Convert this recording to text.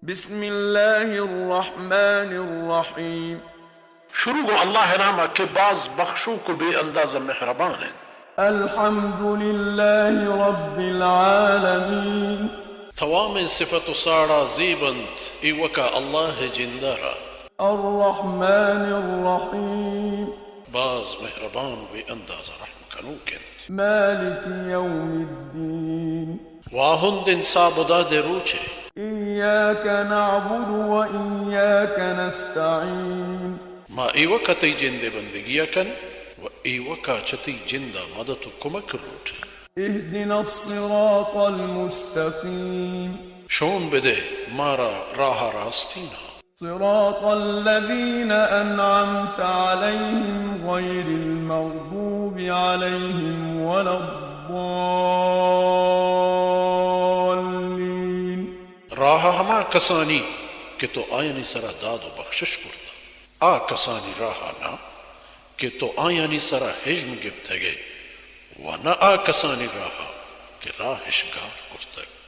بسم الله الرحمن الرحيم. شروع گوں اللہ ءِ نام ءَ کہ باز بخشوک و بے انداز مہربان انت۔ الحمد لله رب العالمين. توامیں صفت و ساڑا زیب انت ایوکا اللہ ءِ جند ءَ را۔ الرحمن الرحيم. باز مہربان و بے انداز رحم کنوک انت۔ مالك يوم الدين. واہند انصاف و داد ءِ روچ ءَ۔ إياك نعبد وإياك نستعين. ما ایوکا تئی جند ءِ بندگی ءَ کن و ایوکا چہ تئی جند ءَ مدد و کمک لوٹیں۔ اهدنا الصراط المستقيم. شون بدئے مارا راہ راستین ءَ۔ صراط الذين أنعمت عليهم غير المغضوب عليهم ولا الضالين. راہ ہما کسانی کہ تو آیانی سرا داد و بخشش کرت، آ کسانی راہ ءَ نہ کہ تو آیانی سرا ہژم گپتگ ئے، و نہ آ کسانی راہ ءَ کہ راہ اش گار کرتگ۔